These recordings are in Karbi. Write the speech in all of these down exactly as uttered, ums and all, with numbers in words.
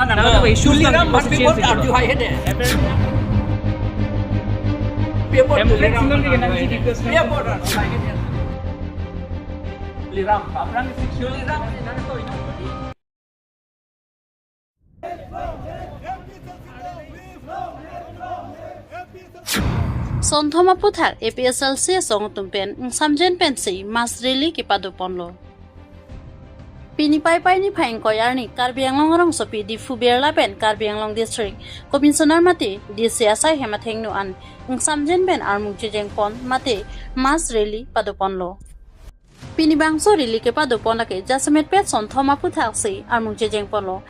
Nang, nang, issue Tuliram nang, aphan issue paper nang, arju hai hede. Paper hemprek Tuliram sinong ke nang di request nang. Paper arju hai hede. Tuliram, aphrang Tuliram, nang to ino. Sonthom aphuthak A P H L C asong atum pen ingsamjen pensi mass rally kepadoponlo. Pini Paipai niphai ingkoi arni Karbi Anglong arongsopi Diphu Birla pen Karbi Anglong District Commissioner mate D C asai hem athengno an ingsamjen pen armu chejengpon mate mass rally padoponlo. Pini bangso rally kepadopon lake jasemet pet sonthom aphuthaksi armu chejengponlo.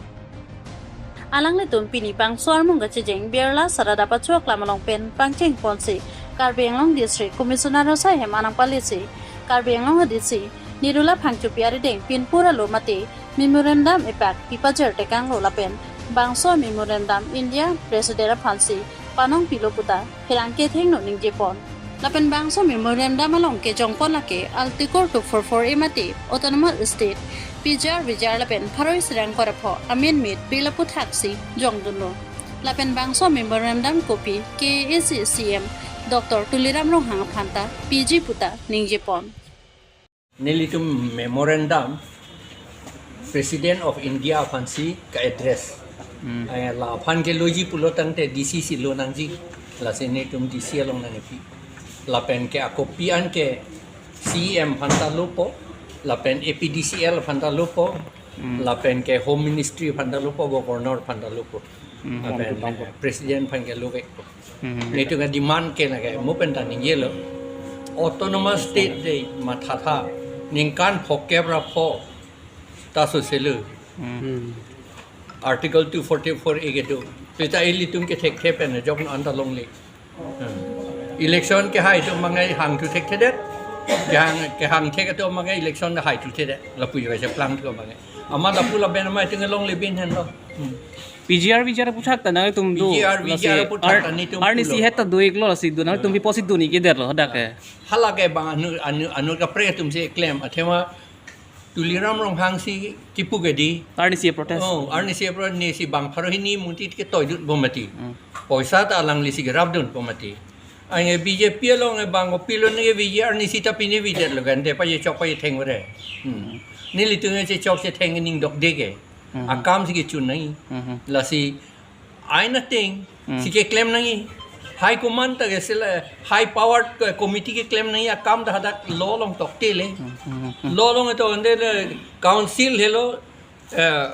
Alanglitum pini bangso armu kachejeng Birla Sarada Pachu aklam along pen pangchengponsi Karbi Anglong District Commissioner asai hem anang palisi Karbi Anglong a D C Nirula Phangchopi arideng pinpur alo mate memorandum epak pipajir tekanglo lapen bangso memorandum India President aphansi panongpilo puta pherangke athengno ningjepon. Lapen bangso memorandum along kejongpon lake Article two four four A mate Autonomous State P G R V G R lapen pharo isi ingkoi ra pho Amendment Bill aphuthaksi jongdunlo. Lapen bangso memorandum copy K A A C C M Doctor Tuliram Ronghang aphanta piji puta ningjepon. Nelitum memorandum President of India aphansi ka-address. Hmm. Eh, la aphan ke loji pulo tangte D C si lonangji. Lasi nelitum D C along nangpi. Lapen ke a-copy an ke C M aphanta lopo, lapen A P D C L aphanta lopo, Hmm. lapen ke Home Ministry aphanta lopo, Governor aphanta lopo. Hmm, Lapen, Home Department. eh, President aphan ke lovekpo. Hmm. Nelitum a-demand ke lake, mo pen ta ningjelo. Autonomous State de mathatha, ningkan phokep ra pho ta soselo. Hmm. Article two forty-four A kedo. Seta ilitum ke thekthe pen jok no anta longle. Hmm. Election kehai atum abang ke hangthu thekthedet. Kehang, kehang thek atum abang ke election haithuthedet. Lapu jo kacheplangthu abang ke. Amat lapu lapen amat itum ke longle bin henlo. Hmm. P G R V G R aphuthak ta nangtum do. P G R V G R lasi aphuthak ar-, ta nelitum arnisi pulo. Het ta do-iklo lasi do nangtum Hmm. piposi do-ik-edetlo hadak ke. Hala ke bang anu, anu, anu kaprek atumsi klem. Athema Tuliram Ronghang si kipu ke di. Arnisi protest. Oh, arnisi protest nisi bang pharo hini munti ketoidunpo mati. Hmm. Poisa ta alanglisi kerapdunpo mati. Anke B J P along e bang kopilo neke V G R nisi ta pine V J lo kan de pajechok pajetheng ore. Hmm. Nelitum e chechok chetheng ning dokde ke. Hmm. Akam si kechun nangji. Hmm. Lasi ain ateng Hmm. si keklem nangji. High command ta ke sila high powered ke committee keklem nangji akam ta hadak law along toktele. Hmm, hmm, hmm. Law along to ande le council helo, eh,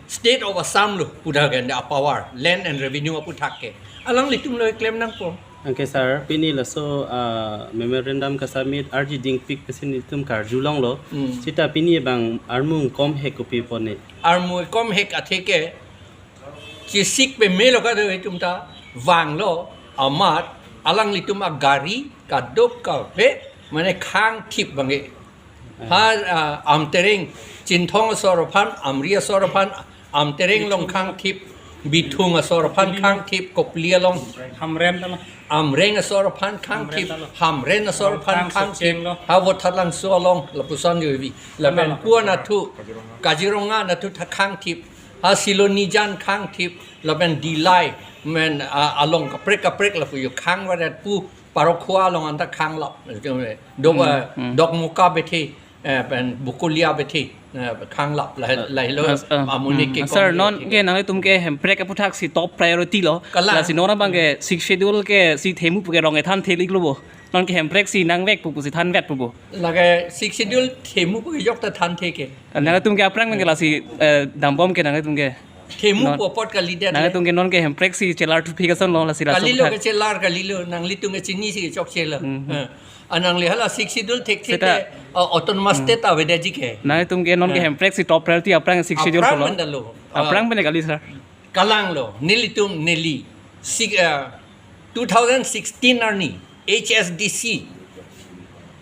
State of Assam lo puda ke ande a-power, land and revenue aphuthak ke. Alanglitum lo klem nangpo. Anke sir, pini laso, ah, memorandum ka-submit arji dingpik pesi nelitum karjulonglo. Hmm. Seta pini bang armu komhek kopi pone. Armu komhek atheke chisik pemelo kado itum ta vanglo amat alanglitum agari kadokave mane khangthip abang ke. Ha, ah, Amtereng, Chinthong asor aphan, Amri asor aphan, Amtereng along khangthip, Bithung asor aphan khangthip, Kopili along Hamren talo. Amreng asor aphan khangthip, Hamren talo. Hamren asor aphan Langkang khangthip, Socheng lo. Ha Vothatlangso along lapuson joibi. Lapen Talo. Kuan athu, Kaziranga nathu tha khangthip, ha Silonijan khangthip, lapen Dillai, men, ah, along kaprek kaprek lapu jo khangvaret pu, Parokhowa along anta khanglap. Dok, Hmm, eh, hmm. Dokmoka bethe, eh, pen Bokolia bethe, eh, khanglap, lah, Ah, lahelo ah, ah, amonit hmm. ke Sir, kong non bethe. Ke nanglitum ke Hemprek aphuthaksi top priority lo. Kalang. Lasi non abang ke Sixth Schedule ke si themu pu ke rong ethan theli klo bo. Non ke Hemprek si nangvek pu pusi thanvet pu bo. Lake Sixth Schedule themu pu ke jok ta thanthe ke. Nanglitum ke aphrang abang ke lasi, eh, dambom ke nanglitum ke. Themu Non. Pu apot kalidet le. Nanglitum ke non ke Hemprek si chelar thupi kason lo lasi laso Kalilo aphutha. Ke chelar kalilo, nanglitum ke chini si chokche lo. Hmm, hmm. Eh. Anang le hala Sixth Schedule thekthe Seta te, uh, Autonomous Hmm. State avedetji ke. Nanglitum ke non ke Eh. Hemprek si top priority aphrang Sixth Schedule Aphrang pulo. Pen ta lo. Aphrang Ah. pen kali, sir. Kalang lo, nelitum neli. Si, uh, two thousand sixteen arni H S D C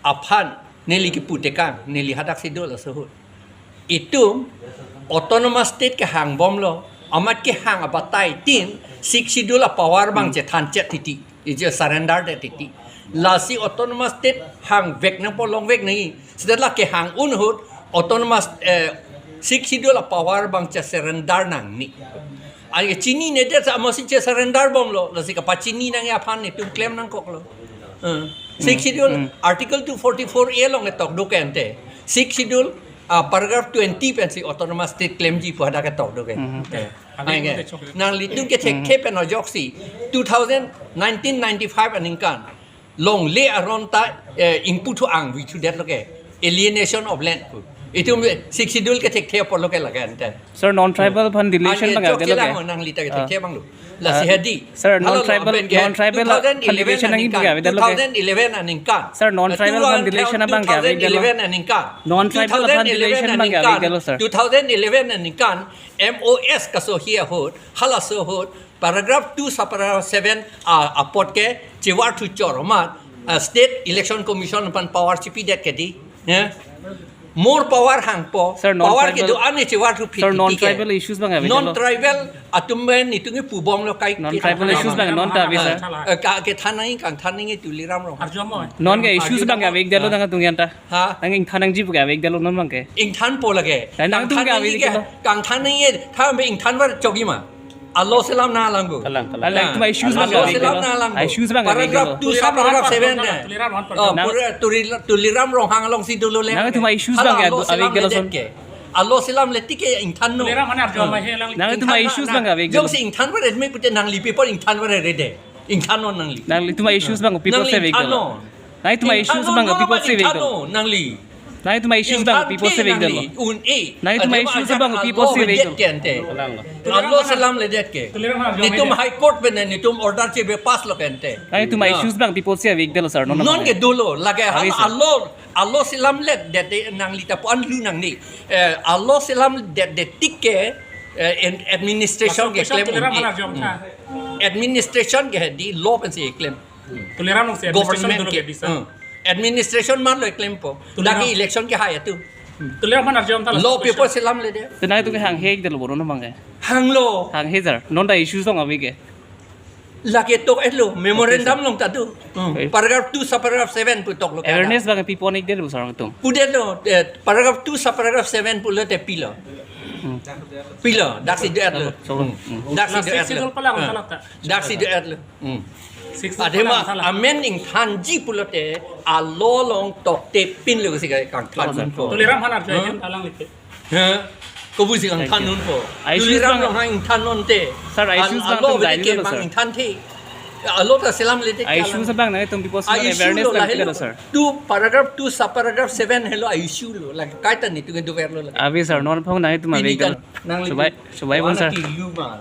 aphan neli kipu tekang, neli hadak si dolo suhut. Itum Autonomous State kehangbomlo, amat kehang abatai tin, Sixth Schedule a-power abang Hmm. chethan chet titi, ije surrender det titi. Lasi Autonomous State hangvek nangpo, longvek nangji. Seta la kehang un ahut, Autonomous, eh, Sixth Schedule a-power abang che-surrender nangne. Ai chinine det sa amatsi che-surrender bomlo, lasi kapachini nangji aphan netum klem nangkoklo. Eh, Sixth Schedule, Article two forty-four A along ketok do ke ante. Sixth Schedule, ah, paragraph twenty pensi autonomous state klemji pu hadak ketok do ke. Eh, ai ke. Nanglitum kethekthe pen ajoksi two thousand, nineteen ninety-five aningkan longle aron ta, eh, ingpu thu angvi thu detlo ke, alienation of land pu. Itum Sixth Schedule kethekthe apotlo ke lake ante. Sir, non-tribal aphan relation Anke bang jok avedet lo ke? Nanglita kethekthe abang lo. Lasi hedi. Sir, non-tribal, non-tribal aphan relation nangji pu ke avedet lo ke? Two thousand eleven aningkan. Two thousand eleven aningkan. Sir, non-tribal aphan relation abang ke avedet lo? Non-tribal aphan relation abang ke avedet lo, sir? Two thousand eleven aningkan, M O S kasohi ahut, halaso ahut, paragraph two subparagraph seven, ah, apot ke chevar thu chor amat, ah, State Election Commission aphan power chipidet ke di, eh? More power hangpo, sir, power kedo-an chevar thu phit, sir, non-tribal issues abang ave lo? Non-tribal atum pen netum kepubomlo kai. Non-tribal issues abang non ta ave, sir? Eh, ka kethan nangji, kangthan nangji Tuliram Ronghang. Non ke issues abang avedet lo nangtum anta? Ha? Nang ingthan nangji pu ke avedet lo non abang ke? Ingthanpo lake. Nangtum ke avedet lo? Kangthan nangji, kangthan nangji, tha me ingthan var chogi ma. Alo selam nanglang ko. Kalang, kalang. Kalang, itum a-issues abang avedet lo. Alo selam nanglang ko. A-issues abang avedet lo. Paragraph two subparagraph seven na. Tuliram Ronghang. Oh, pura Turi-, Tuliram Ronghang alongsi dolo le. Nangtum a-issues abang avedet lo, sir? Alo selam ledet ke. Alo selam ledet ke ingthannon. Nangtum a-issues abang avedet lo. Jongsi ingthan var edme pute nangli paper ingthan var rede. Ingthannon nangli. Nanglitum a-issues abang people si avedet lo. Nangli ingthannon. Nanglitum a-issues abang people si avedet lo. Ingthannon nangli. Nanglitum a-issues abang people si avedet lo. Ingthan nangli un-e. Nanglitum a-issues abang people si avedet lo. Alo selam ledet ke. Netum High Court pen netum order chebi pass lo ke ante. Nanglitum a-issues abang people si avedet lo, sir. Non, non ke dolo lake hala alo, alo selam ledet nanglita pu-an lu nangne. Eh, alo selam ledet tik ke, eh, administration keklem un-e. Administration ke di law pensi keklem. Tuliram Ronghang si administration government dolo ke, ke di, sir. Hmm. Administration man lo keklempo. Tuliram. Dak election kehai atum. Tuliram aphan arjudam tha laso question. Law paper selam ledet. Te nangtum ke hanghe det lo boro non abang ke? Hanglo. Hanghe, sir. Non ta issues abang ave ke? Lake tok-et lo, memorandum along ta do. Hmm. Okay. Paragraph two subparagraph seven pu toklo ke. Awareness abang pi pon-ik det lo, sir, nangtum? Pudet lo, eh, paragraph two subparagraph seven pulote pilo. Hmm. Pilo, daksi do-et lo. So, hmm. Daksi do-et lo. Sixth Schedule palang tha la ta. Daksi do-et lo. Hmm. Sixth Schedule palang tha la. Adema amen ingthanji pulote alo along tokte pin lo si kangthan unpo. Tuliram aphan arju ahin alanglipet. Ha? Kopusi kangthan unpo. Tuliram along hang ingthan unte. Sir, a-issues abang alo tum bang ingthan the. Alo ta selam ledet ke. A-issues abang nangtum people si awareness lo, lang lahelo, sir. Two paragraph two subparagraph seven helo a-issue lo. Lake kaita netum kedover lo lake. Ave, sir, non phone nangtum ave. Nangli subai, subai pon, sir.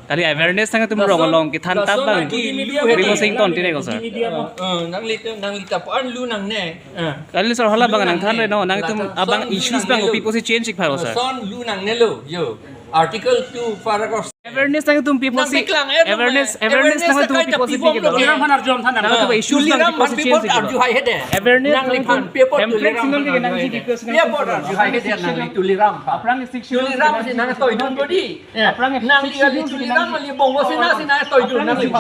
Kali awareness nangtum rong along kethan tap abang. People si ingthan tine ko, sir. Nanglita, nanglita pu-an lu nangne. Kali, sir, hala abang nangthan re non, nangtum abang issues abang people si change ik pharo, sir. Lason lu nangnelo, yo. Article two paragraph. Awareness nangtum people si, awareness, awareness nangtum people si ke lo. Tuliram aphan arjudam tha nang. Nangtum issues abang people si change ik pharo. Awareness nangtum people, Tuliram aphan arju hai hede. Tuliram aphan arju hai hede nangli, Tuliram aphan. Aphrang Sixth Schedule, Tuliram si nangtoidun bodi. Aphrang nangli kali Tuliram kali Bongo Sena si nangtoidun nangli.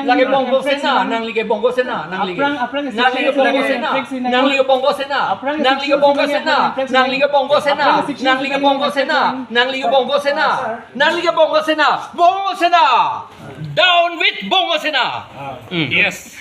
Lake Bongo Sena, nangli ke Bongo Sena, nangli ke. Aphrang, aphrang nangli ke Bongo Sena, nangli ke Bongo Sena, nangli ke Bongo Sena, nangli ke Bongo Sena, nangli ke Bongo Sena, nangli ke Bongo Sena, nangli ke Bongo Sena, Bongo Sena. Down with Bongo Sena. Hmm. Yes.